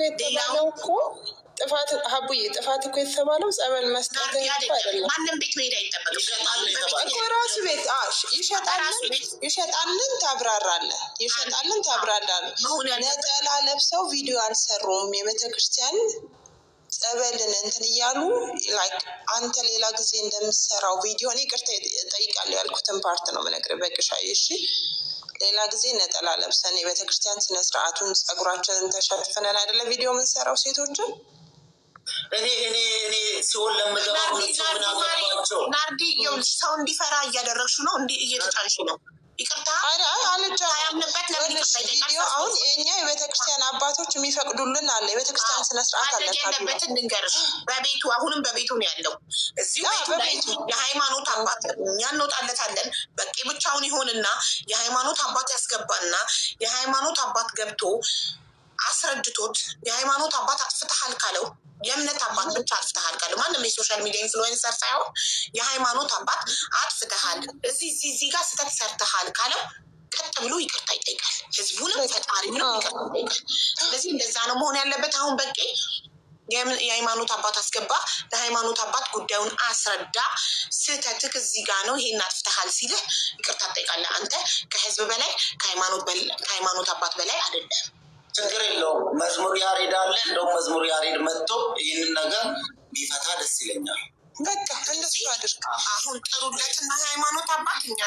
እኮ የተባለው እኮ ጥፋት ሀቡዬ፣ ጥፋት እኮ የተባለው ጸበል መስጠት አይደለም። ማንም ቤት መሄድ አይጠበቅም እኮ ራሱ ቤት ይሸጣልን፣ ታብራራለህ፣ ይሸጣልን፣ ታብራራለህ። ነጠላ ለብሰው ቪዲዮ አልሰሩም። የቤተክርስቲያን ጸበልን እንትን እያሉ like አንተ ሌላ ጊዜ እንደምትሰራው ቪዲዮ፣ እኔ ይቅርታ እጠይቃለሁ ያልኩትን part ነው የምነግርህ። በቅሻዬ እሺ። ሌላ ጊዜ ነጠላ ለብሰን የቤተክርስቲያን ስነስርዓቱን ጸጉራችንን ተሸፍነን አይደለ ቪዲዮ የምንሰራው ሴቶችን። እኔ ሲሆን ለምገባው ምን አገባቸው? ናርዲ፣ ይኸውልሽ ሰው እንዲፈራ እያደረግሽ ነው፣ እንዲ እየተጫንሽ ነው። ይቅርታ ያምንበት ለምን ይቅርታ ይጠይቃል? አሁን የእኛ የቤተክርስቲያን አባቶች የሚፈቅዱልን አለ፣ የቤተክርስቲያን ስነስርዓት አለ። ማድረግ ያለበትን ልንገርሽ። በቤቱ አሁንም በቤቱ ነው ያለው። እዚሁ ቤቱ ላይ የሃይማኖት አባት እኛ እንወጣለታለን። በቂ ብቻውን ይሆንና የሃይማኖት አባት ያስገባና የሃይማኖት አባት ገብቶ አስረድቶት የሃይማኖት አባት አጥፍተሃል ካለው፣ የእምነት አባት ብቻ አጥፍተሃል ካለው፣ ማንም የ social media influencer ሳይሆን የሃይማኖት አባት አጥፍተሃል፣ እዚህ እዚህ እዚህ ጋር ስህተት ሰርተሃል ካለው ቀጥ ብሎ ይቅርታ ይጠይቃል። ህዝቡንም ፈጣሪውንም ይቅርታ ይጠይቃል። ስለዚህ እንደዛ ነው መሆን ያለበት። አሁን በቂ የሃይማኖት አባት አስገባ፣ ለሃይማኖት አባት ጉዳዩን አስረዳ። ስህተትህ እዚህ ጋ ነው፣ ይሄን አጥፍተሃል ሲልህ ይቅርታ ትጠይቃለህ። አንተ ከህዝብ በላይ ከሃይማኖት አባት በላይ አይደለም። ችግር የለውም። መዝሙር ያሬድ አለ። እንደውም መዝሙር ያሬድ መጥቶ ይህንን ነገር ቢፈታ ደስ ይለኛል። በቃ እንደሱ አድርግ። አሁን ጥሩለትና የሃይማኖት አባት እኛ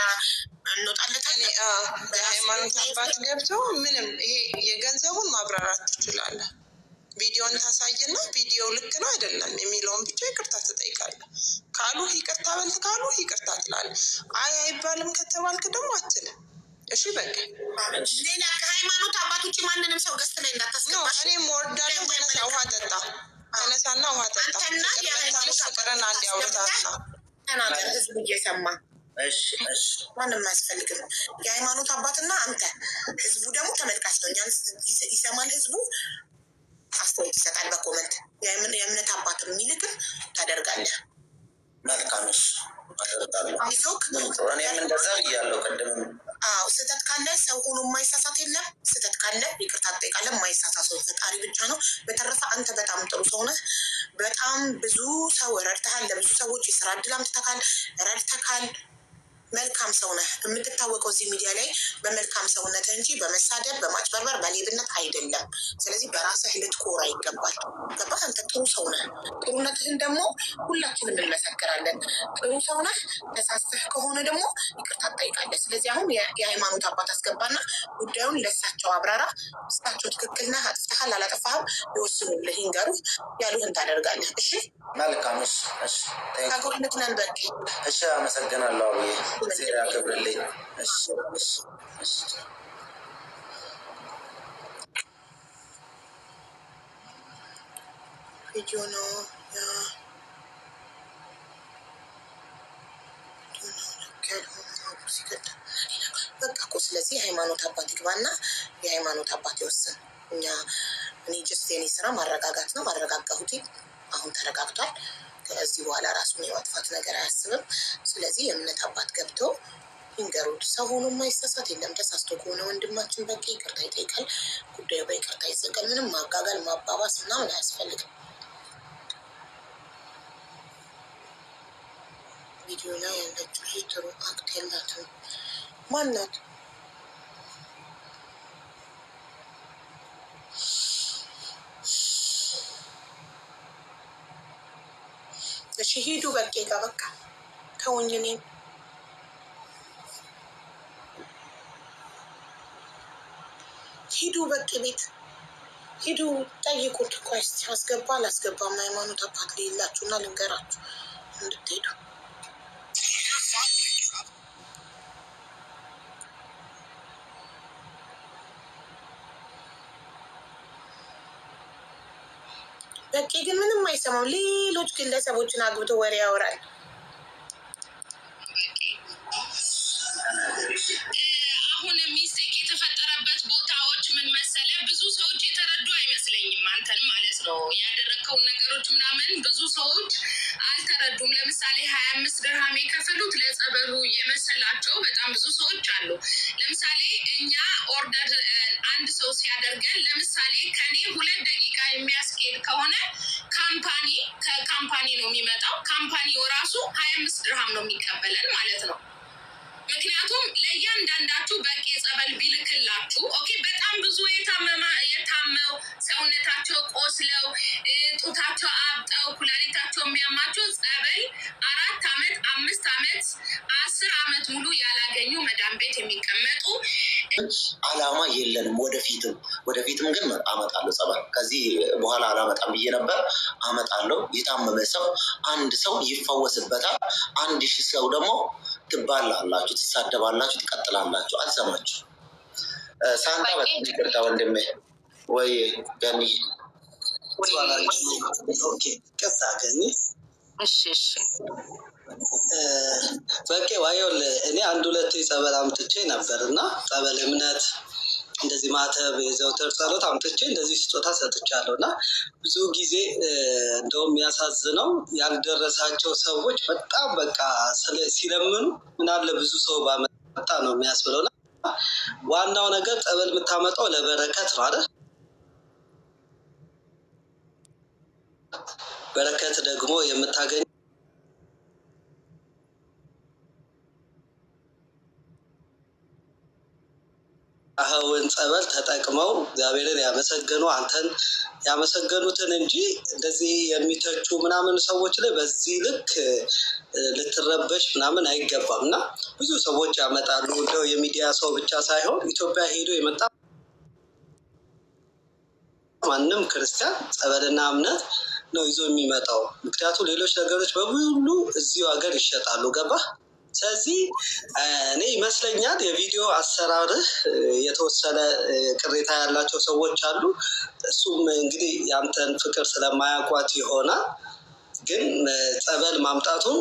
እንወጣለታለን። የሃይማኖት አባት ገብቶ ምንም ይሄ የገንዘቡን ማብራራት ትችላለህ። ቪዲዮን ታሳይና ቪዲዮ ልክ ነው አይደለም የሚለውን ብቻ ይቅርታ ትጠይቃለህ። ካሉ ይቅርታ በልት ካሉ ይቅርታ ትላለህ። አይ አይባልም ከተባልክ ደግሞ አትልም። እሺ በቃ ሌላ ከሃይማኖት አባት ውጭ ማንንም ሰው guest ላይ እንዳታስገባ። እኔም ወርዳለሁ። ተነሳ ውሃ ጠጣ። ተነሳና ውሃ ጠጣ። አንተና የሃይማኖት ፍቅርን አንድ ያውርታትና ተናገር፣ ህዝቡ እየሰማ። እሺ እሺ። ማንም አያስፈልግም። የሃይማኖት አባትና አንተ፣ ህዝቡ ደግሞ ተመልካች ነው። እኛን ይሰማል ህዝቡ፣ አስተያየት ይሰጣል በ comment። የእምነት አባት የሚልክህ ታደርጋለህ። መልካም፣ እሺ አደርጋለሁ። አይዞክ። እኔም እንደዛ ብያለሁ ቅድምም። አዎ፣ ስህተት ካለ ሰው ሆኖ የማይሳሳት የለም። ስህተት ካለ ይቅርታ ትጠይቃለህ። የማይሳሳት ሰው ፈጣሪ ብቻ ነው። በተረፈ አንተ በጣም ጥሩ ሰው ነህ። በጣም ብዙ ሰው ረድተሃል። ለብዙ ሰዎች የስራ እድል አምጥተካል፣ ረድተካል። መልካም ሰው ነህ። የምትታወቀው እዚህ ሚዲያ ላይ በመልካም ሰውነት እንጂ በመሳደብ፣ በማጭበርበር፣ በሌብነት አይደለም። ስለዚህ በራስህ ልትኮራ ይገባል። ገባህ? አንተ ጥሩ ሰው ነህ። ጥሩነትህን ደግሞ ሁላችንም እንመሰክራለን። ጥሩ ሰው ነህ። ተሳስተህ ከሆነ ደግሞ ይቅርታ ትጠይቃለህ። ስለዚህ አሁን የሃይማኖት አባት አስገባና ጉዳዩን ለእሳቸው አብራራ። እሳቸው ትክክል ነህ፣ አጥፍተሃል፣ አላጠፋህም ይወስኑልህ፣ ይንገሩህ፣ ያሉህን ታደርጋለህ። እሺ። መልካም፣ እሺ እሺ። ከጎንህ ነን። በቂ። እሺ፣ አመሰግናለሁ አብዬ፣ እግዚአብሔር ያክብርልኝ። እሺ እሺ እሺ። ቪዲዮ ነው ያ ቪዲዮ ነው ልክ ያልሆነ ነው ሲገዳ በቃ እኮ። ስለዚህ የሃይማኖት አባት ይግባና የሃይማኖት አባት ይወስን። እኛ እኔ just የኔ ስራ ማረጋጋት ነው። አረጋጋሁት። አሁን ተረጋግቷል። ከዚህ በኋላ ራሱን የማጥፋት ነገር አያስብም። ስለዚህ የእምነት አባት ገብቶ ይንገሩት። ሰው ሆኖ የማይሳሳት የለም። ተሳስቶ ከሆነ ወንድማችን በቂ ይቅርታ ይጠይቃል። ጉዳዩ በይቅርታ ይዘጋል። ምንም ማጋጋል፣ ማባባስ ምናምን አያስፈልግም። ቪዲዮ ላይ ያለችው ልጅ ጥሩ act የላትም። ማናት? እሺ ሂዱ በቄ ጋ፣ በቃ ተውኝ። እኔን ሂዱ በቄ ቤት ሂዱ ጠይቁት። እኮ እስኪ አስገባ አላስገባም ሃይማኖት አባት ሊላችሁና ልንገራችሁ እንድትሄዱ። በቄ ግን ምንም አይሰማም። ሌሎች ግለሰቦችን አግብቶ ወሬ ያወራል። አሁን mistake የተፈጠረበት ቦታዎች ምን መሰለ፣ ብዙ ሰዎች የተረዱ አይመስለኝም። አንተን ማለት ነው ያደረግከውን ነገሮች ምናምን ብዙ ሰዎች አልተረዱም። ለምሳሌ 25 ድርሃም የከፈሉት ለጸበሉ የመሰላቸው በጣም ብዙ ሰዎች አሉ። ለምሳሌ እኛ order አንድ ሰው ሲያደርገን ለምሳሌ ከኔ 2 ደቂቃ ሰውነታቸው ቆስለው ጡታቸው አብጠው ኩላሊታቸው የሚያማቸው ጸበል 4 ዓመት፣ 5 ዓመት፣ 10 ዓመት ሙሉ ያላገኙ መዳም ቤት የሚቀመጡ አላማ የለንም። ወደፊትም ወደፊትም ግን አመጣለሁ ጸበል። ከዚህ በኋላ አላመጣም ብዬ ነበር፣ አመጣለሁ። የታመመ ሰው አንድ ሰው ይፈወስበታል። 1000 ሰው ደግሞ ትባላላችሁ፣ ትሳደባላችሁ፣ ትቀጥላላችሁ። አልሰማችሁ። ሳንታ በጣም ይቅርታ ወንድሜ። ወይ ገኒ። Okay፣ ቅርታ ገኒ። እሺ እሺ። በቄ ዋየው፣ እኔ አንድ ሁለት ጸበል አምጥቼ ነበር እና ጸበል፣ እምነት፣ እንደዚህ ማተብ፣ የዘውትር ጸሎት አምጥቼ እንደዚህ ስጦታ ሰጥቻለሁ። እና ብዙ ጊዜ እንደውም የሚያሳዝነው ያልደረሳቸው ሰዎች በጣም በቃ ሲለምኑ ምናለ ብዙ ሰው ባመጣ ነው የሚያስብለው። እና ዋናው ነገር ጸበል የምታመጣው ለበረከት ነው አይደል? በረከት ደግሞ የምታገኝ አኸውን ጸበል ተጠቅመው እግዚአብሔርን ያመሰገኑ፣ አንተን ያመሰገኑትን እንጂ እንደዚህ የሚተቹ ምናምን ሰዎች ላይ በዚህ ልክ ልትረበሽ ምናምን አይገባም። እና ብዙ ሰዎች ያመጣሉ። እንደው የሚዲያ ሰው ብቻ ሳይሆን ኢትዮጵያ ሄዶ የመጣ ማንም ክርስቲያን ጸበልና እምነት ነው ይዞ የሚመጣው። ምክንያቱም ሌሎች ነገሮች በሙሉ እዚሁ ሀገር ይሸጣሉ። ገባ? ስለዚህ እኔ ይመስለኛል የቪዲዮ አሰራርህ የተወሰነ ቅሬታ ያላቸው ሰዎች አሉ። እሱም እንግዲህ ያንተን ፍቅር ስለማያውቋት ይሆናል። ግን ጸበል ማምጣቱም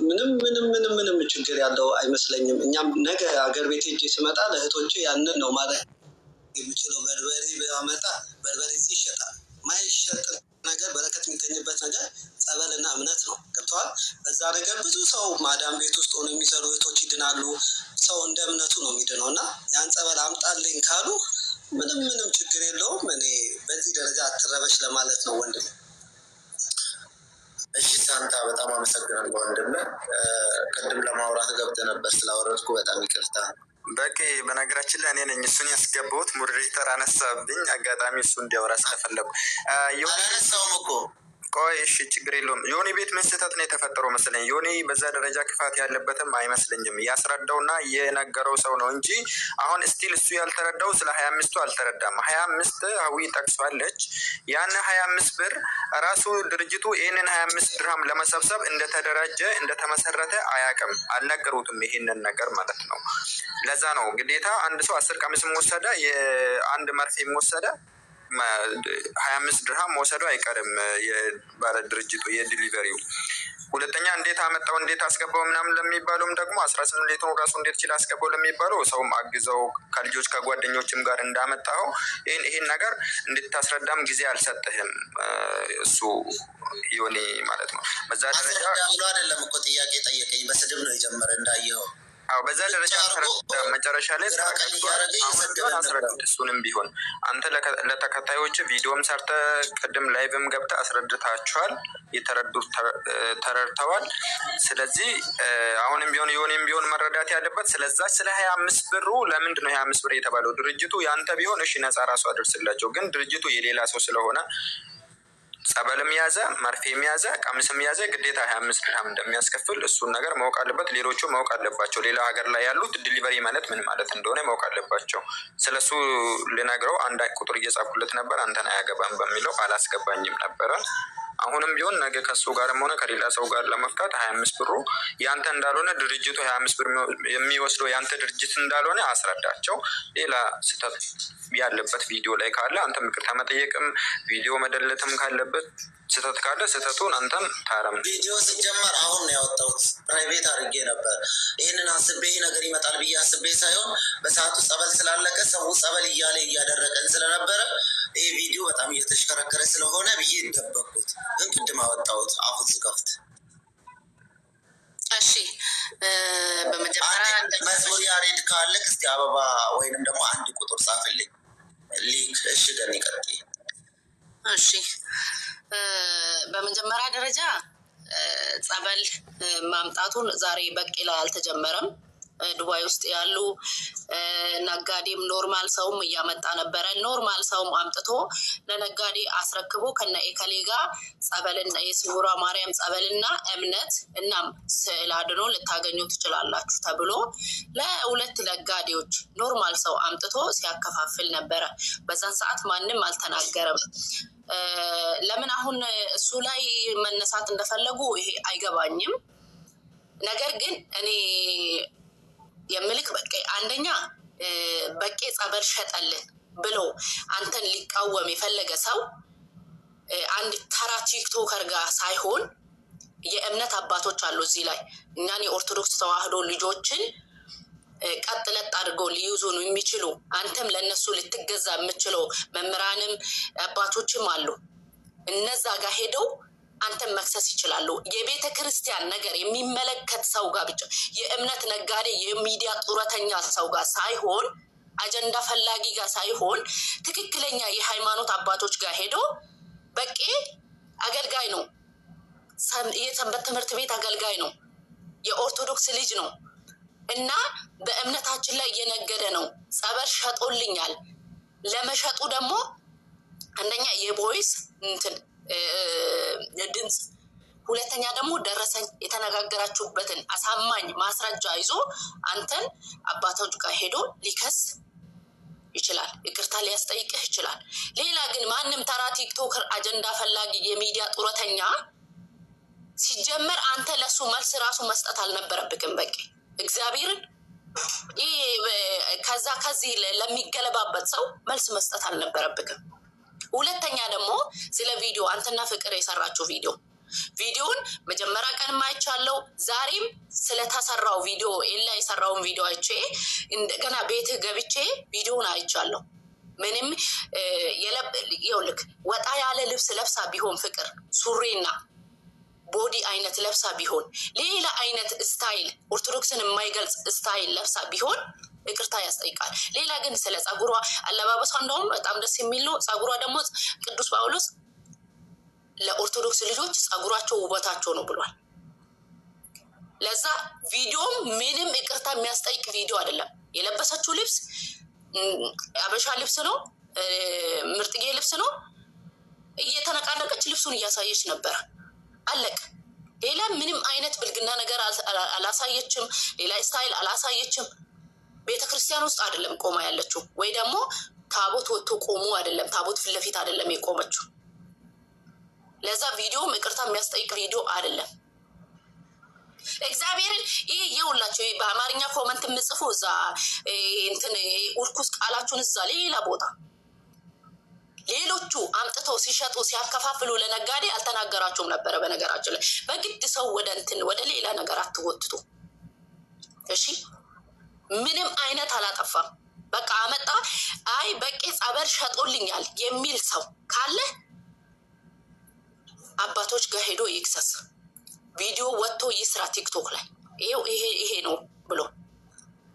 ምንም ምንም ምንም ምንም ችግር ያለው አይመስለኝም። እኛም ነገ ሀገር ቤት ሄጄ ስመጣ ለእህቶቼ ያንን ነው ማለት የምችለው። በርበሬ ባመጣ በርበሬ እዚህ ይሸጣል። ማይሸጥ ነገር፣ በረከት የሚገኝበት ነገር ጸበልና እምነት ነው። ገብተዋል። በዛ ነገር ብዙ ሰው ማዳም ቤት ውስጥ ሆኖ የሚሰሩ እህቶች ይድናሉ። ሰው እንደ እምነቱ ነው የሚድነው። እና ያን ጸበል አምጣልኝ ካሉ ምንም ምንም ችግር የለውም። እኔ በዚህ ደረጃ አትረበሽ ለማለት ነው ወንድም። እሺ ሳንታ፣ በጣም አመሰግናለሁ ወንድሜ። ቅድም ለማውራት ገብተህ ነበር፣ ስላወረድኩ በጣም ይቅርታ። በቂ፣ በነገራችን ላይ እኔ ነኝ እሱን ያስገባሁት። Moderator አነሳብኝ። አጋጣሚ እሱ እንዲያወራ ስለፈለጉ አላነሳውም እኮ። ቆይ እሺ፣ ችግር የለውም። ዮኒ ቤት ምን ስህተት ነው የተፈጠረው መሰለኝ። ዮኒ በዛ ደረጃ ክፋት ያለበትም አይመስለኝም። ያስረዳውና የነገረው ሰው ነው እንጂ አሁን still እሱ ያልተረዳው ስለ 25ቱ አልተረዳም። 25 ሀዊ ጠቅሷለች። ያን 25 ብር ራሱ ድርጅቱ ይህንን 25 ድርሃም ለመሰብሰብ እንደተደራጀ፣ እንደተመሰረተ አያውቅም። አልነገሩትም ይሄንን ነገር ማለት ነው። ለዛ ነው ግዴታ አንድ ሰው 10 ቀሚስም ወሰደ፣ የአንድ መርፌም ወሰደ፣ 25 ድርሃም መውሰዱ አይቀርም የባለ ድርጅቱ የ delivery ው። ሁለተኛ እንዴት አመጣው፣ እንዴት አስገባው ምናምን ለሚባለውም ደግሞ 18 ሊትሩ ራሱ እንዴት ችል አስገባው ለሚባለው ሰውም አግዘው ከልጆች ከጓደኞችም ጋር እንዳመጣው ይህን ነገር እንድታስረዳም ጊዜ አልሰጥህም እሱ ዮኒ ማለት ነው። በዛ ደረጃ አስረዳ ብሎ አይደለም እኮ ጥያቄ ጠየቀኝ። በስድብ ነው የጀመረ እንዳየኸው። አዎ፣ በዛ ደረጃ መጨረሻ ላይ ተረጋግቷል። አሁን ቢሆን አስረዱት። እሱንም ቢሆን አንተ ለተከታዮች ቪዲዮም ሰርተ ቅድም live ም ገብተህ አስረድታችኋል። የተረዱት ተረድተዋል። ስለዚህ አሁንም ቢሆን ዮኒም ቢሆን መረዳት ያለበት ስለዛ ስለ 25 ብሩ ለምንድን ነው 25 ብር የተባለው? ድርጅቱ ያንተ ቢሆን እሺ ነፃ ራሱ አደርስላቸው። ግን ድርጅቱ የሌላ ሰው ስለሆነ ጸበልም ያዘ፣ መርፌም ያዘ፣ ቀሚስም ያዘ ግዴታ 25 ድርሃም እንደሚያስከፍል እሱን ነገር ማወቅ አለበት። ሌሎቹ ማወቅ አለባቸው። ሌላ ሀገር ላይ ያሉት delivery ማለት ምን ማለት እንደሆነ ማወቅ አለባቸው። ስለሱ ልነግረው አንድ ቁጥር እየጻፍኩለት ነበር። አንተን አያገባም በሚለው አላስገባኝም ነበረ። አሁንም ቢሆን ነገ ከእሱ ጋርም ሆነ ከሌላ ሰው ጋር ለመፍታት 25 ብሩ ያንተ እንዳልሆነ፣ ድርጅቱ 25 ብር የሚወስደው ያንተ ድርጅት እንዳልሆነ አስረዳቸው። ሌላ ስህተት ያለበት ቪዲዮ ላይ ካለ አንተም ይቅርታ መጠየቅም ቪዲዮ መደለትም ካለበት፣ ስህተት ካለ ስህተቱን አንተም ታረም። ቪዲዮ ሲጀመር አሁን ነው ያወጣሁት። Private አድርጌ ነበር። ይህንን አስቤ ይህ ነገር ይመጣል ብዬ አስቤ ሳይሆን በሰዓቱ ጸበል ስላለቀ ሰው ጸበል እያለ እያደረቀን ስለነበረ ይህ ቪዲዮ በጣም እየተሽከረከረ ስለሆነ ብዬ ደበቅኩት። ግን ቅድም አወጣሁት አሁን ስከፍት። እሺ፣ በመጀመሪያ መዝሙር ያሬድ ካለ እስቲ አበባ ወይንም ደግሞ አንድ ቁጥር ጻፍልኝ። ሊክ እሺ፣ ገኒ ቀጥይ። እሺ፣ በመጀመሪያ ደረጃ ጸበል ማምጣቱን ዛሬ በቂ ላይ አልተጀመረም። ዱባይ ውስጥ ያሉ ነጋዴም normal ሰውም እያመጣ ነበረ። Normal ሰውም አምጥቶ ለነጋዴ አስረክቦ ከነ ኤከሌ ጋር ጸበልና የስውሯ ማርያም ጸበልና እምነት እናም ስዕል አድኖ ልታገኙ ትችላላችሁ ተብሎ ለሁለት ነጋዴዎች normal ሰው አምጥቶ ሲያከፋፍል ነበረ። በዛን ሰዓት ማንም አልተናገረም። ለምን አሁን እሱ ላይ መነሳት እንደፈለጉ ይሄ አይገባኝም። ነገር ግን እኔ የምልክ በቄ አንደኛ በቄ ጸበል ሸጠልን ብሎ አንተን ሊቃወም የፈለገ ሰው አንድ ተራ TikToker ጋር ሳይሆን የእምነት አባቶች አሉ እዚህ ላይ እኛን የኦርቶዶክስ ተዋህዶ ልጆችን ቀጥ ለጥ አድርገው ሊይዙን የሚችሉ፣ አንተም ለእነሱ ልትገዛ የምችለው መምህራንም አባቶችም አሉ። እነዛ ጋር ሄደው አንተን መክሰስ ይችላሉ። የቤተ ክርስቲያን ነገር የሚመለከት ሰው ጋር ብቻ፣ የእምነት ነጋዴ፣ የሚዲያ ጡረተኛ ሰው ጋር ሳይሆን፣ አጀንዳ ፈላጊ ጋር ሳይሆን፣ ትክክለኛ የሃይማኖት አባቶች ጋር ሄዶ በቄ አገልጋይ ነው፣ የሰንበት ትምህርት ቤት አገልጋይ ነው፣ የኦርቶዶክስ ልጅ ነው እና በእምነታችን ላይ እየነገደ ነው፣ ጸበል ሸጦልኛል። ለመሸጡ ደግሞ አንደኛ የ voice እንትን ድምፅ፣ ሁለተኛ ደግሞ ደረሰኝ የተነጋገራችሁበትን አሳማኝ ማስረጃ ይዞ አንተን አባቶች ጋር ሄዶ ሊከስ ይችላል። ይቅርታ ሊያስጠይቅህ ይችላል። ሌላ ግን ማንም ተራ TikToker፣ አጀንዳ ፈላጊ፣ የሚዲያ ጡረተኛ፣ ሲጀመር አንተ ለሱ መልስ ራሱ መስጠት አልነበረብክም። በቂ እግዚአብሔርን ይህ ከዛ ከዚህ ለሚገለባበት ሰው መልስ መስጠት አልነበረብክም። ሁለተኛ ደግሞ ስለ ቪዲዮ፣ አንተና ፍቅር የሰራችው ቪዲዮ፣ ቪዲዮውን መጀመሪያ ቀን አይቻለው። ዛሬም ስለተሰራው ቪዲዮ፣ ኤላ የሰራውን ቪዲዮ አይቼ እንደገና ቤትህ ገብቼ ቪዲዮውን አይቻለሁ። ምንም ይኸውልህ ወጣ ያለ ልብስ ለብሳ ቢሆን፣ ፍቅር ሱሪና body አይነት ለብሳ ቢሆን፣ ሌላ አይነት style፣ ኦርቶዶክስን የማይገልጽ style ለብሳ ቢሆን ይቅርታ ያስጠይቃል። ሌላ ግን ስለ ጸጉሯ አለባበሷ እንደውም በጣም ደስ የሚል ነው። ጸጉሯ ደግሞ ቅዱስ ጳውሎስ ለኦርቶዶክስ ልጆች ጸጉራቸው ውበታቸው ነው ብሏል። ለዛ ቪዲዮም ምንም ይቅርታ የሚያስጠይቅ ቪዲዮ አይደለም። የለበሰችው ልብስ አበሻ ልብስ ነው፣ ምርጥጌ ልብስ ነው። እየተነቃነቀች ልብሱን እያሳየች ነበረ። አለቅ። ሌላ ምንም አይነት ብልግና ነገር አላሳየችም። ሌላ style አላሳየችም። ቤተ ክርስቲያን ውስጥ አይደለም ቆማ ያለችው፣ ወይ ደግሞ ታቦት ወጥቶ ቆሞ አይደለም፣ ታቦት ፊት ለፊት አይደለም የቆመችው። ለዛ ቪዲዮም ይቅርታ የሚያስጠይቅ ቪዲዮ አይደለም። እግዚአብሔርን ይህ የውላቸው በአማርኛ comment የምጽፉ እዛ እንትን እርኩስ ቃላችሁን እዛ ሌላ ቦታ። ሌሎቹ አምጥተው ሲሸጡ ሲያከፋፍሉ ለነጋዴ አልተናገራችሁም ነበረ። በነገራችን ላይ በግድ ሰው ወደ እንትን ወደ ሌላ ነገር አትወትቱ። እሺ፣ ምንም አይነት አላጠፋም። በቃ አመጣ። አይ በቄ ጸበል ሸጦልኛል የሚል ሰው ካለ አባቶች ጋር ሄዶ ይክሰስ። ቪዲዮ ወጥቶ ይስራ ቲክቶክ ላይ ይሄው ይሄ ይሄ ነው ብሎ።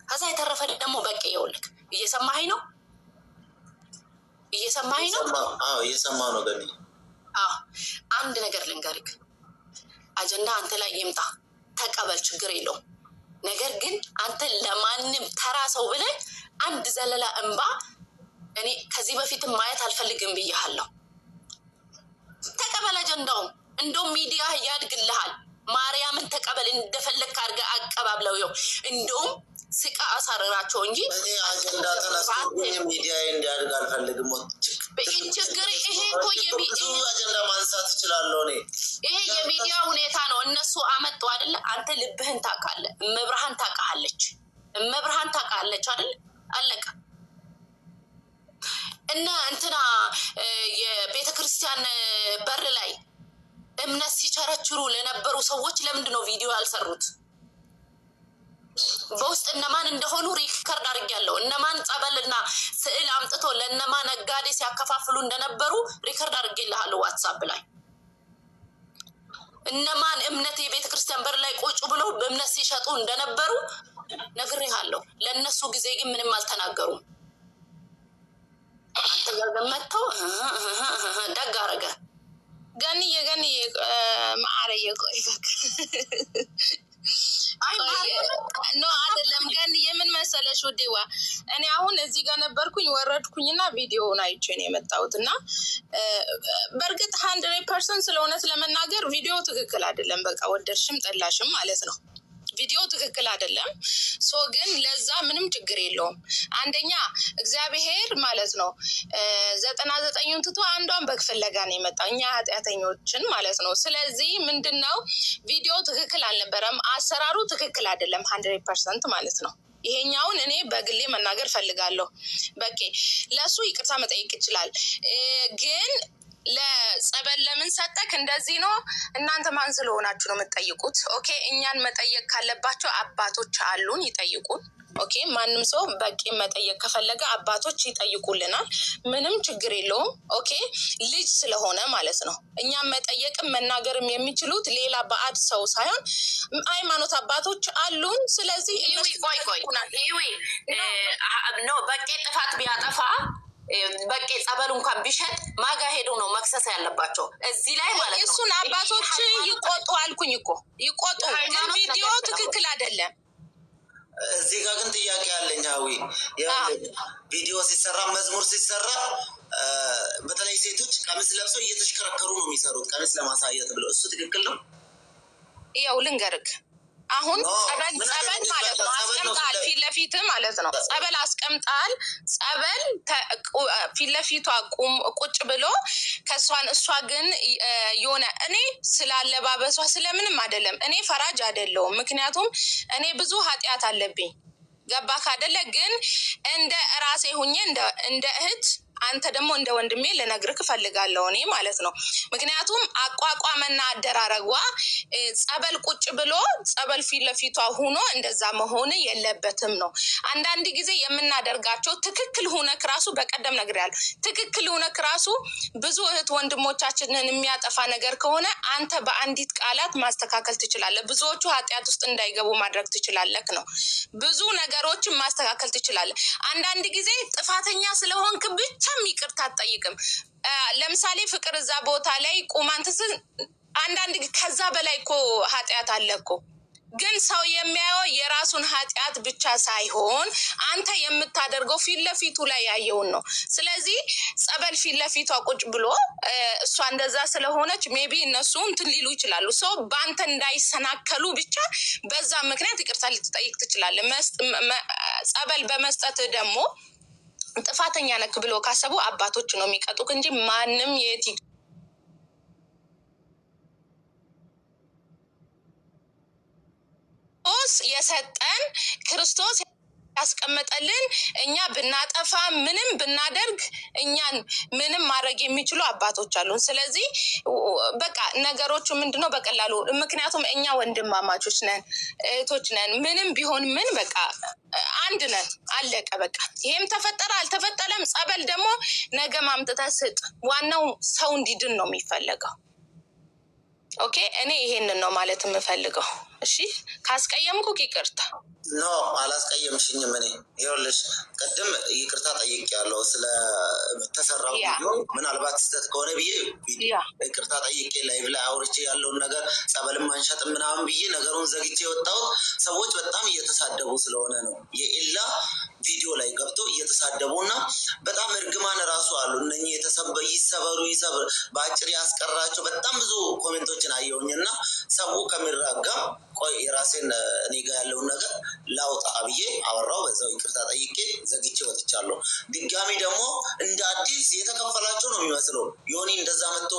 ከዛ የተረፈ ደግሞ በቄ ይኸውልህ፣ እየሰማኸኝ ነው? እየሰማኸኝ ነው? አዎ፣ እየሰማሁ ነው ገኒ። አዎ፣ አንድ ነገር ልንገርክ። አጀንዳ አንተ ላይ ይምጣ፣ ተቀበል፣ ችግር የለውም። ነገር ግን አንተ ለማንም ተራ ሰው ብለህ አንድ ዘለላ እንባ እኔ ከዚህ በፊትም ማየት አልፈልግም ብያለሁ። ተቀበል አጀንዳውም፣ እንደውም ሚዲያ ያድግልሃል። ማርያምን ተቀበል፣ እንደፈለግክ አድርገህ አቀባብለው። ይኸው እንደውም ስቃ አሳርራቸው እንጂ እኔ አጀንዳ ተነስቶ ሚዲያ እንዲያድግ አልፈልግም። ችግር ይሄ እኮ ብዙ አጀንዳ ማንሳት እችላለሁ እኔ። ይሄ የሚዲያ ሁኔታ ነው። እነሱ አመጡ አይደለ? አንተ ልብህን ታውቃለህ። እመብርሃን ታውቃለች። እመብርሃን ታውቃለች አይደለ? አለቀ። እና እንትና የቤተ ክርስቲያን በር ላይ እምነት ሲቸረችሩ ለነበሩ ሰዎች ለምንድን ነው ቪዲዮ ያልሰሩት? በውስጥ እነማን እንደሆኑ record አድርጌያለሁ። እነማን ጸበልና ስዕል አምጥቶ ለእነማን ነጋዴ ሲያከፋፍሉ እንደነበሩ record አድርጌልሃለሁ ዋትሳፕ ላይ። እነማን እምነት የቤተ ክርስቲያን በር ላይ ቁጭ ብለው በእምነት ሲሸጡ እንደነበሩ ነግሬሃለሁ። ለእነሱ ጊዜ ግን ምንም አልተናገሩም። አንተ ጋር ግን መጥተው ደግ አረገ። ገንዬ፣ ገንዬ ማዕረየ፣ ቆይ በቃ። No አይደለም። ግን የምን መሰለሽ ውዴዋ፣ እኔ አሁን እዚህ ጋር ነበርኩኝ ወረድኩኝና ቪዲዮውን አይቼ ነው የመጣሁት። እና በእርግጥ 100% ስለ እውነት ለመናገር ቪዲዮ ትክክል አይደለም። በቃ ወደድሽም ጠላሽም ማለት ነው ቪዲዮ ትክክል አይደለም። So ግን ለዛ ምንም ችግር የለውም። አንደኛ እግዚአብሔር ማለት ነው 99ኙን ትቶ አንዷን በግ ፍለጋ ነው የመጣው እኛ ኃጢአተኞችን ማለት ነው። ስለዚህ ምንድን ነው ቪዲዮ ትክክል አልነበረም፣ አሰራሩ ትክክል አይደለም 100% ማለት ነው። ይሄኛውን እኔ በግሌ መናገር ፈልጋለሁ። በቃ ለእሱ ይቅርታ መጠየቅ ይችላል ግን ለጸበል ለምን ሰጠክ እንደዚህ ነው። እናንተ ማን ስለሆናችሁ ነው የምትጠይቁት? Okay እኛን መጠየቅ ካለባቸው አባቶች አሉን፣ ይጠይቁን። Okay ማንም ሰው በቂ መጠየቅ ከፈለገ አባቶች ይጠይቁልናል። ምንም ችግር የለውም። Okay ልጅ ስለሆነ ማለት ነው። እኛም መጠየቅም መናገርም የሚችሉት ሌላ ባዕድ ሰው ሳይሆን ሃይማኖት አባቶች አሉን። ስለዚህ ቆይ ቆይ no በቄ ጥፋት ቢያጠፋ በቄ ጸበሉ እንኳን ቢሸጥ ማጋ ሄዶ ነው መክሰስ ያለባቸው እዚህ ላይ ማለት ነው። እሱን አባቶች ይቆጡ አልኩኝ እኮ ይቆጡ። ግን ቪዲዮ ትክክል አይደለም። እዚህ ጋር ግን ጥያቄ አለኝ። ሀዊ ቪዲዮ ሲሰራ መዝሙር ሲሰራ በተለይ ሴቶች ቀሚስ ለብሰው እየተሽከረከሩ ነው የሚሰሩት ቀሚስ ለማሳየት ብለው፣ እሱ ትክክል ነው? ያው ልንገርክ አሁን ጸበል ጸበል ማለት ነው አስቀምጣል፣ ፊት ለፊት ማለት ነው። ጸበል አስቀምጣል። ጸበል ፊት ለፊቷ ቁጭ ብሎ ከእሷን እሷ ግን የሆነ እኔ ስላለባበሷ ስለምንም አይደለም፣ እኔ ፈራጅ አይደለሁም። ምክንያቱም እኔ ብዙ ኃጢአት አለብኝ። ገባክ አይደለ? ግን እንደ ራሴ ሁኜ እንደ እህት አንተ ደግሞ እንደ ወንድሜ ልነግርህ እፈልጋለሁ እኔ ማለት ነው። ምክንያቱም አቋቋመና አደራረጓ ጸበል ቁጭ ብሎ ጸበል ፊት ለፊቷ ሁኖ እንደዛ መሆን የለበትም ነው። አንዳንድ ጊዜ የምናደርጋቸው ትክክል ሁነክ ራሱ በቀደም ነግሬያለሁ። ትክክል ሁነክ ራሱ ብዙ እህት ወንድሞቻችንን የሚያጠፋ ነገር ከሆነ አንተ በአንዲት ቃላት ማስተካከል ትችላለህ። ብዙዎቹ ኃጢአት ውስጥ እንዳይገቡ ማድረግ ትችላለህ ነው። ብዙ ነገሮችን ማስተካከል ትችላለህ። አንዳንድ ጊዜ ጥፋተኛ ስለሆንክ ብቻ ይቅርታ አትጠይቅም። ለምሳሌ ፍቅር እዛ ቦታ ላይ ቁማን አንዳንድ ከዛ በላይ እኮ ኃጢአት አለ እኮ። ግን ሰው የሚያየው የራሱን ኃጢአት ብቻ ሳይሆን አንተ የምታደርገው ፊት ለፊቱ ላይ ያየውን ነው። ስለዚህ ጸበል ፊት ለፊቷ ቁጭ ብሎ እሷ እንደዛ ስለሆነች maybe እነሱ እንትን ሊሉ ይችላሉ። ሰው በአንተ እንዳይሰናከሉ ብቻ በዛ ምክንያት ይቅርታ ልትጠይቅ ትችላለህ። ጸበል በመስጠት ደግሞ ጥፋተኛ ነክ ብሎ ካሰቡ አባቶች ነው የሚቀጡክ እንጂ ማንም የቲክቶስ የሰጠን ክርስቶስ ያስቀመጠልን እኛ ብናጠፋ ምንም ብናደርግ እኛን ምንም ማድረግ የሚችሉ አባቶች አሉን። ስለዚህ በቃ ነገሮቹ ምንድነው በቀላሉ ምክንያቱም እኛ ወንድማማቾች ነን፣ እህቶች ነን። ምንም ቢሆን ምን በቃ አንድ ነን። አለቀ በቃ። ይሄም ተፈጠረ አልተፈጠረም፣ ጸበል ደግሞ ነገ ማምጥተህ ስጥ። ዋናው ሰው እንዲድን ነው የሚፈለገው። Okay እኔ ይሄንን ነው ማለት የምፈልገው። እሺ ካስቀየምኩ ይቅርታ። No አላስቀየምሽኝም። እኔ ይኸውልሽ ቅድም ይቅርታ ጠይቄያለሁ ስለተሰራው ቪዲዮ ምናልባት ስህተት ከሆነ ብዬ ይቅርታ ጠይቄ live ላይ አውርቼ ያለውን ነገር ጸበልም አንሸጥም ምናምን ብዬ ነገሩን ዘግቼ የወጣሁት ሰዎች በጣም እየተሳደቡ ስለሆነ ነው። የኤላ ቪዲዮ ላይ ገብቶ እየተሳደቡ እና በጣም እርግማን ራሱ አሉ እነኚህ ይሰበሩ ይሰብር በአጭር ያስቀራቸው በጣም ብዙ comment ኦችን አየሁኝ እና ሰው ከሚራገም ቆይ የራሴን እኔ ጋ ያለውን ነገር ላውጣ ብዬ አወራው። በዛው ይቅርታ ጠይቄ ዘግቼ ወጥቻለሁ። ድጋሚ ደግሞ እንደ አዲስ የተከፈላቸው ነው የሚመስለው። ዮኒ እንደዛ መጥቶ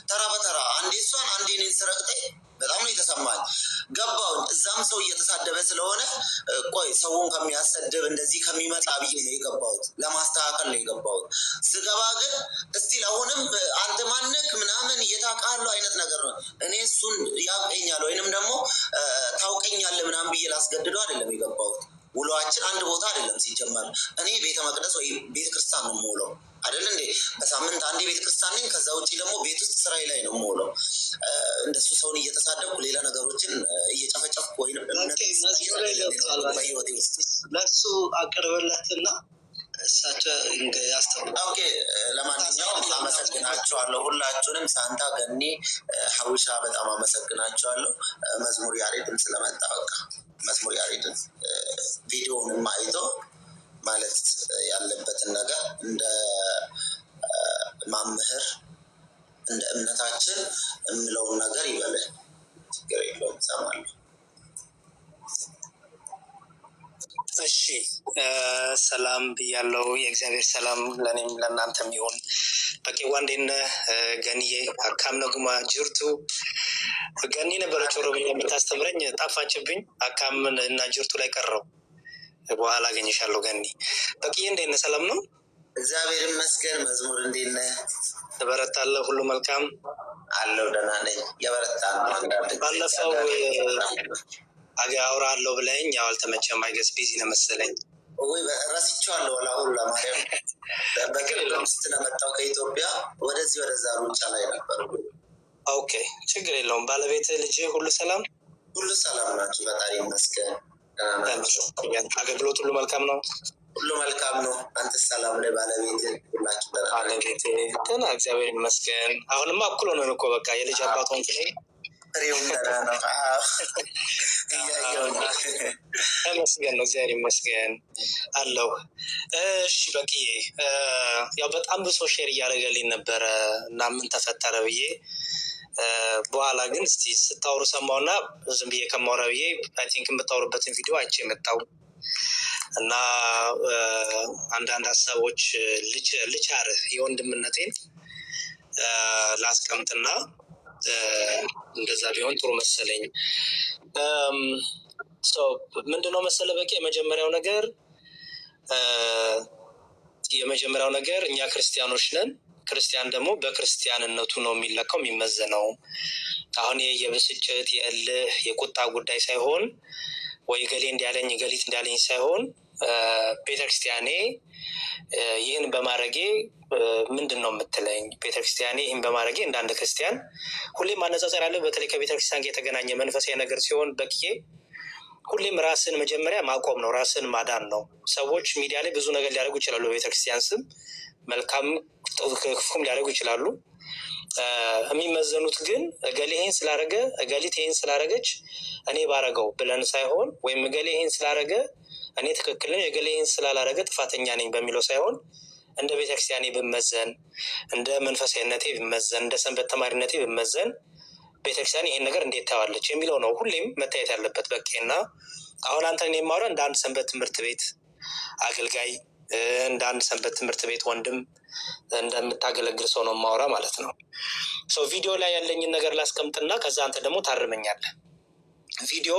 ተራ በተራ አንዴ እሷን አንዴ እኔን ስረግጠኝ በጣም ነው የተሰማኝ። ገባሁኝ። እዛም ሰው እየተሳደበ ስለሆነ ቆይ ሰውን ከሚያሰድብ እንደዚህ ከሚመጣ ብዬ ነው የገባሁት። ለማስተካከል ነው የገባሁት። ስገባ ግን እስቲል አሁንም አንተ ማነክ ምናምን እየታውቃለህ አይነት ነገር ነው። እኔ እሱን ያውቀኛል ወይንም ደግሞ ታውቀኛለህ ምናምን ብዬ ላስገድደው አይደለም የገባሁት። ውሎአችን አንድ ቦታ አይደለም ሲጀመር። እኔ ቤተ መቅደስ ወይ ቤተ ክርስቲያን ነው የምውለው አይደል እንዴ? በሳምንት አንዴ ቤተ ክርስቲያን ነኝ። ከዛ ውጭ ደግሞ ቤት ውስጥ ስራዬ ላይ ነው የምውለው። እንደሱ ሰውን እየተሳደብኩ ሌላ ነገሮችን እየጨፈጨፍኩ ወይም ለእሱ አቅርብለትና እሳቸው ያስተምሩ። Okay፣ ለማንኛውም አመሰግናቸዋለሁ ሁላችሁንም። ሳንታ፣ ገኒ፣ ሀዊሻ በጣም አመሰግናቸዋለሁ። መዝሙር ያሬድም ስለመጣ በቃ መዝሙር ያሬድን ቪዲዮውንም አይቶ ማለት ያለበትን ነገር እንደ መምህር እንደ እምነታችን የምለውን ነገር ይበል። ችግር የለውም፣ እሰማለሁ። እሺ፣ ሰላም ብያለው። የእግዚአብሔር ሰላም ለእኔም ለእናንተም ይሁን። በቄዋ እንዴት ነህ ገኒዬ? Akkam naguma jirtu። ገኒ ነበረች ኦሮምኛ የምታስተምረኝ፣ ጠፋችብኝ። Akkam እና jirtu ላይ ቀረው። በኋላ አገኝሻለሁ ገኒ። በቅዬ እንዴት ነህ? ሰላም ነው? እግዚአብሔር ይመስገን። መዝሙር እንዴት ነህ? ትበረታለህ? ሁሉ መልካም? አለው፣ ደህና ነኝ። የበረታ ነው። አንዳንድ ጊዜ ባለፈው አውራለሁ ብለኸኝ ያው አልተመቸም። I guess busy ነው መሰለኝ። ወይ ረስቼዋለሁ። ወላ ሁሉ ለማርያም በቅርብ ስለመጣሁ ከኢትዮጵያ ወደዚህ ወደዛ ሩጫ ላይ ነበር። Okay፣ ችግር የለውም። ባለቤት፣ ልጅ ሁሉ ሰላም? ሁሉ ሰላም ናቸው፣ ፈጣሪ ይመስገን። ደህና ናቸው። አገልግሎት ሁሉ መልካም ነው? ሁሉ መልካም ነው። አንተ ሰላም ላይ? ባለቤት፣ ሁላችሁ ደህና ናቸው? ባለቤቴ ደህና፣ እግዚአብሔር ይመስገን። አሁንማ እኩል ሆነን እኮ በቃ የልጅ አባት ሆንክ። ፍሬውም ደህና ነው። አዎ፣ እያየሁ ነው። ተመስገን ነው፣ እግዚአብሔር ይመስገን አለው። እሺ በቅዬ፣ ያው በጣም ብዙ ሰው share እያደረገልኝ ነበረ እና ምን ተፈጠረ ብዬ፣ በኋላ ግን እስቲ ስታወሩ ሰማሁና ዝም ብዬ ከማውራ ብዬ I think የምታወሩበትን ቪዲዮ አይቼ መጣሁ እና አንዳንድ ሀሳቦች ልቻርህ፣ የወንድምነቴን ላስቀምጥና እንደዛ ቢሆን ጥሩ መሰለኝ። ምንድነው መሰለ በቂ፣ የመጀመሪያው ነገር እኛ ክርስቲያኖች ነን። ክርስቲያን ደግሞ በክርስቲያንነቱ ነው የሚለካው፣ የሚመዘነው። አሁን ይሄ የብስጭት፣ የእልህ፣ የቁጣ ጉዳይ ሳይሆን ወይ ገሌ እንዲያለኝ ገሊት እንዲያለኝ ሳይሆን ቤተክርስቲያኔ ይህን በማድረጌ ምንድን ነው የምትለኝ? ቤተክርስቲያኔ ይህን በማድረጌ እንደ አንድ ክርስቲያን ሁሌም ማነጻጸር ያለ፣ በተለይ ከቤተክርስቲያን ጋር የተገናኘ መንፈሳዊ ነገር ሲሆን በቅዬ ሁሌም ራስን መጀመሪያ ማቆም ነው፣ ራስን ማዳን ነው። ሰዎች ሚዲያ ላይ ብዙ ነገር ሊያደርጉ ይችላሉ። በቤተክርስቲያን ስም መልካም ክፉም ሊያደርጉ ይችላሉ። የሚመዘኑት ግን እገሌ ይሄን ስላደረገ፣ እገሊት ይሄን ስላደረገች እኔ ባረገው ብለን ሳይሆን ወይም እገሌ ይሄን ስላደረገ እኔ ትክክል ነኝ፣ እገሌ ይሄን ስላላረገ ጥፋተኛ ነኝ በሚለው ሳይሆን እንደ ቤተክርስቲያኔ ብመዘን፣ እንደ መንፈሳዊነቴ ብመዘን፣ እንደ ሰንበት ተማሪነቴ ብመዘን ቤተክርስቲያን ይሄን ነገር እንዴት ታዋለች የሚለው ነው ሁሌም መታየት ያለበት። በቃ እና አሁን አንተን የማወራህ እንደ አንድ ሰንበት ትምህርት ቤት አገልጋይ፣ እንደ አንድ ሰንበት ትምህርት ቤት ወንድም፣ እንደምታገለግል ሰው ነው የማወራ ማለት ነው። So ቪዲዮ ላይ ያለኝን ነገር ላስቀምጥና ከዛ አንተ ደግሞ ታርመኛለህ። ቪዲዮ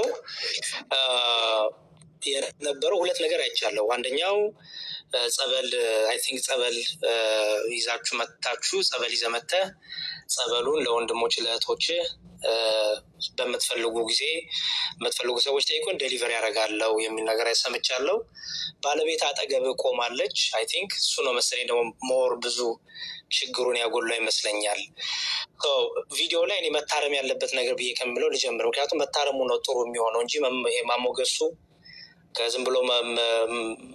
የነበረው ሁለት ነገር አይቻለሁ። አንደኛው ጸበል፣ I think ጸበል ይዛችሁ መታችሁ፣ ጸበል ይዘህ መተህ ጸበሉን ለወንድሞች ለእህቶች በምትፈልጉ ጊዜ የምትፈልጉ ሰዎች ጠይቁን delivery ያደርጋለሁ የሚል ነገር ሰምቻለሁ። ባለቤት አጠገብ ቆማለች። I think እሱ ነው መሰለኝ ደግሞ more ብዙ ችግሩን ያጎላው ይመስለኛል። ቪዲዮ ላይ እኔ መታረም ያለበት ነገር ብዬ ከምለው ልጀምር። ምክንያቱም መታረሙ ነው ጥሩ የሚሆነው እንጂ ማሞገሱ ከዝም ብሎ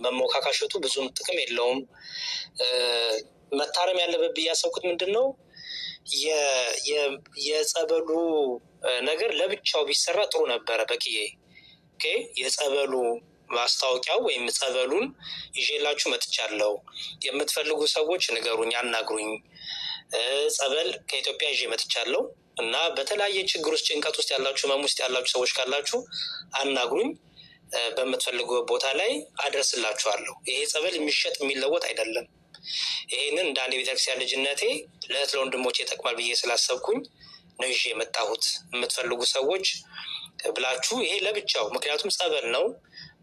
መሞካካሸቱ ብዙም ጥቅም የለውም። መታረም ያለበት ብዬ ያሰብኩት ምንድን ነው፣ የጸበሉ ነገር ለብቻው ቢሰራ ጥሩ ነበረ። በቅዬ የጸበሉ ማስታወቂያው ወይም ጸበሉን ይዤላችሁ መጥቻለሁ፣ የምትፈልጉ ሰዎች ንገሩኝ፣ አናግሩኝ። ጸበል ከኢትዮጵያ ይዤ መጥቻለሁ እና በተለያየ ችግር ውስጥ፣ ጭንቀት ውስጥ ያላችሁ፣ ህመም ውስጥ ያላችሁ ሰዎች ካላችሁ አናግሩኝ፣ በምትፈልጉ ቦታ ላይ አደርስላችኋለሁ። ይሄ ጸበል የሚሸጥ የሚለወጥ አይደለም። ይሄንን እንደ አንድ የቤተክርስቲያን ልጅነቴ ለእህት ለወንድሞቼ ይጠቅማል ብዬ ስላሰብኩኝ ነው ይዤ የመጣሁት። የምትፈልጉ ሰዎች ብላችሁ ይሄ ለብቻው፣ ምክንያቱም ጸበል ነው።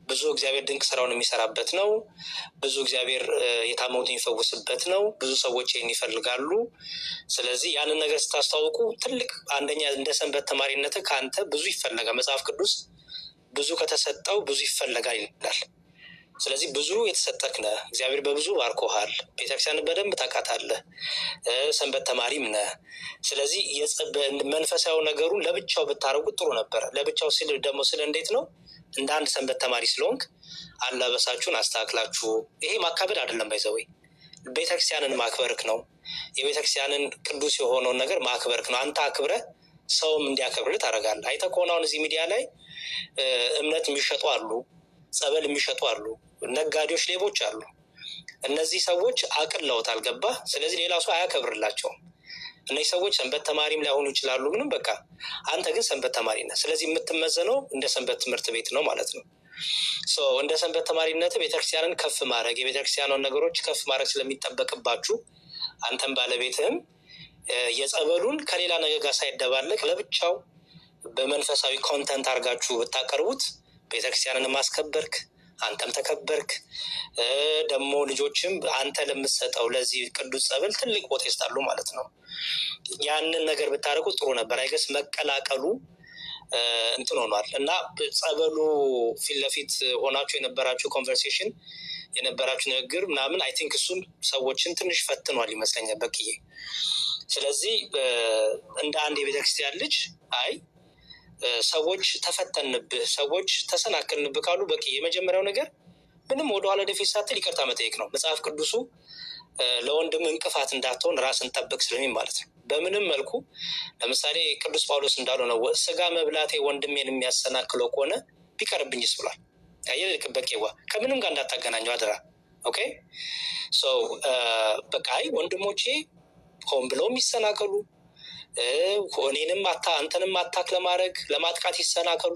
ብዙ እግዚአብሔር ድንቅ ስራውን የሚሰራበት ነው። ብዙ እግዚአብሔር የታመሙትን የሚፈውስበት ነው። ብዙ ሰዎች ይህን ይፈልጋሉ። ስለዚህ ያንን ነገር ስታስተዋውቁ ትልቅ አንደኛ እንደ ሰንበት ተማሪነት ከአንተ ብዙ ይፈለጋል። መጽሐፍ ቅዱስ ብዙ ከተሰጠው ብዙ ይፈለጋል ይላል። ስለዚህ ብዙ የተሰጠክ ነህ። እግዚአብሔር በብዙ ባርኮሃል። ቤተክርስቲያንን በደንብ ታውቃታለህ። ሰንበት ተማሪም ነህ። ስለዚህ መንፈሳዊ ነገሩን ለብቻው ብታደርጉት ጥሩ ነበረ። ለብቻው ሲል ደግሞ ስለ እንዴት ነው፣ እንደ አንድ ሰንበት ተማሪ ስለሆንክ አለባበሳችሁን አስተካክላችሁ፣ ይሄ ማካበድ አይደለም፣ by the way ቤተክርስቲያንን ማክበርክ ነው። የቤተክርስቲያንን ቅዱስ የሆነውን ነገር ማክበርክ ነው። አንተ አክብረህ ሰውም እንዲያከብርልህ ታደርጋለህ። አይተህ ከሆነ አሁን እዚህ ሚዲያ ላይ እምነት የሚሸጡ አሉ፣ ጸበል የሚሸጡ አሉ፣ ነጋዴዎች፣ ሌቦች አሉ። እነዚህ ሰዎች አቅለውታል፣ ገባህ? ስለዚህ ሌላ ሰው አያከብርላቸውም። እነዚህ ሰዎች ሰንበት ተማሪም ላይሆኑ ይችላሉ። ምንም በቃ አንተ ግን ሰንበት ተማሪ ነህ። ስለዚህ የምትመዘነው እንደ ሰንበት ትምህርት ቤት ነው ማለት ነው። So እንደ ሰንበት ተማሪነት ቤተክርስቲያንን ከፍ ማድረግ፣ የቤተክርስቲያኗን ነገሮች ከፍ ማድረግ ስለሚጠበቅባችሁ አንተም ባለቤትህም የጸበሉን ከሌላ ነገር ጋር ሳይደባለቅ ለብቻው በመንፈሳዊ content አድርጋችሁ ብታቀርቡት ቤተክርስቲያንን ማስከበርክ፣ አንተም ተከበርክ። ደግሞ ልጆችም አንተ ለምትሰጠው ለዚህ ቅዱስ ጸበል ትልቅ ቦታ ይሰጣሉ ማለት ነው። ያንን ነገር ብታደርጉ ጥሩ ነበር። I guess መቀላቀሉ እንትን ሆኗል እና ጸበሉ ፊት ለፊት ሆናችሁ የነበራችሁ conversation፣ የነበራችሁ ንግግር ምናምን I think እሱም ሰዎችን ትንሽ ፈትኗል ይመስለኛል በቅዬ። ስለዚህ እንደ አንድ የቤተክርስቲያን ልጅ አይ ሰዎች ተፈተንብህ፣ ሰዎች ተሰናከልንብህ ካሉ በቂ የመጀመሪያው ነገር ምንም ወደኋላ ወደፊት ሳትል ይቅርታ መጠየቅ ነው። መጽሐፍ ቅዱሱ ለወንድም እንቅፋት እንዳትሆን ራስን ጠብቅ ስለሚል ማለት ነው። በምንም መልኩ ለምሳሌ ቅዱስ ጳውሎስ እንዳለው ነው፣ ስጋ መብላቴ ወንድሜን የሚያሰናክለው ከሆነ ቢቀርብኝስ ብሏል። አየህ በቄዋ፣ ከምንም ጋር እንዳታገናኘው አደራ። Okay, so በቃ አይ ወንድሞቼ ሆን ብለው የሚሰናከሉ፣ እኔንም አንተንም attack ለማድረግ ለማጥቃት ይሰናከሉ።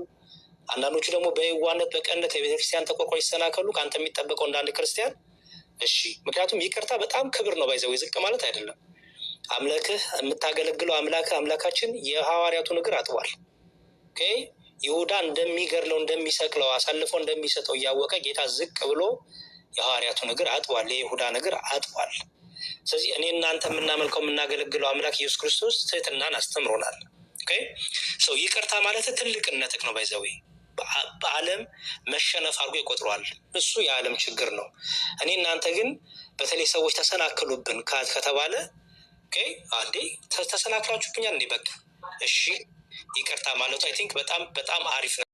አንዳንዶቹ ደግሞ በየዋህነት በቅንነት የቤተክርስቲያን ተቆርቋሪ ይሰናከሉ። ከአንተ የሚጠበቀው እንደ አንድ ክርስቲያን እሺ። ምክንያቱም ይቅርታ በጣም ክብር ነው። By the way ዝቅ ማለት አይደለም። አምላክህ የምታገለግለው አምላክህ አምላካችን የሐዋርያቱን እግር አጥቧል። Okay፣ ይሁዳ እንደሚገድለው፣ እንደሚሰቅለው፣ አሳልፎ እንደሚሰጠው እያወቀ ጌታ ዝቅ ብሎ የሐዋርያቱን እግር አጥቧል። የይሁዳን እግር አጥቧል። ስለዚህ እኔ እናንተ የምናመልከው የምናገለግለው አምላክ ኢየሱስ ክርስቶስ ትህትናን አስተምሮናል። Okay, so ይቅርታ ማለት ትልቅነትህ ነው። By the way በዓለም መሸነፍ አድርጎ ይቆጥረዋል። እሱ የዓለም ችግር ነው። እኔ እናንተ ግን በተለይ ሰዎች ተሰናክሉብን ከተባለ okay፣ አንዴ ተሰናክላችሁብኛል እንዴ፣ በቃ እሺ ይቅርታ ማለቱ I think በጣም በጣም አሪፍ ነው።